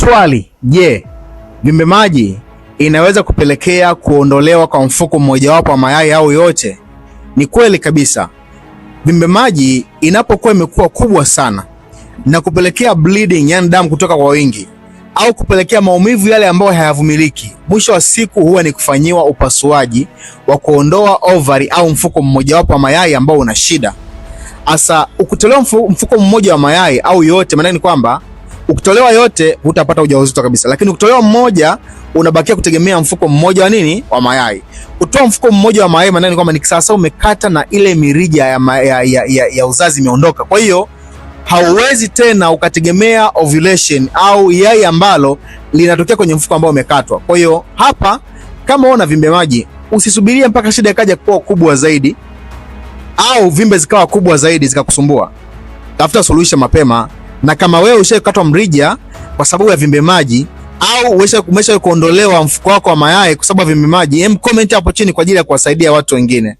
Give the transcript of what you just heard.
Swali, je, vimbe maji inaweza kupelekea kuondolewa kwa mfuko mmojawapo wa mayai au yote? Ni kweli kabisa. Vimbe maji inapokuwa imekuwa kubwa sana na kupelekea bleeding, yani damu kutoka kwa wingi au kupelekea maumivu yale ambayo hayavumiliki, mwisho wa siku huwa ni kufanyiwa upasuaji wa kuondoa ovary au mfuko mmojawapo wa mayai ambao una shida. Asa ukitolewa mfuko mmoja wa mayai au yote, maana ni kwamba ukitolewa yote hutapata ujauzito kabisa, lakini ukitolewa mmoja unabakia kutegemea mfuko mmoja wa nini, wa mayai. Kutoa mfuko mmoja wa mayai maana ni kwamba ni sasa umekata na ile mirija ya uzazi imeondoka. Kwa hiyo hauwezi tena ukategemea ovulation au yai ambalo linatokea kwenye mfuko ambao umekatwa. Kwa hiyo hapa, kama una vimbe maji, usisubirie mpaka shida ikaja kuwa kubwa zaidi au vimbe zikawa kubwa zaidi zikakusumbua. Tafuta suluhisho mapema, na kama wewe ushaikatwa mrija kwa sababu ya vimbe maji au umesha kuondolewa mfuko wako wa mayai kwa sababu ya vimbe maji, comment hapo chini kwa ajili ya kuwasaidia watu wengine.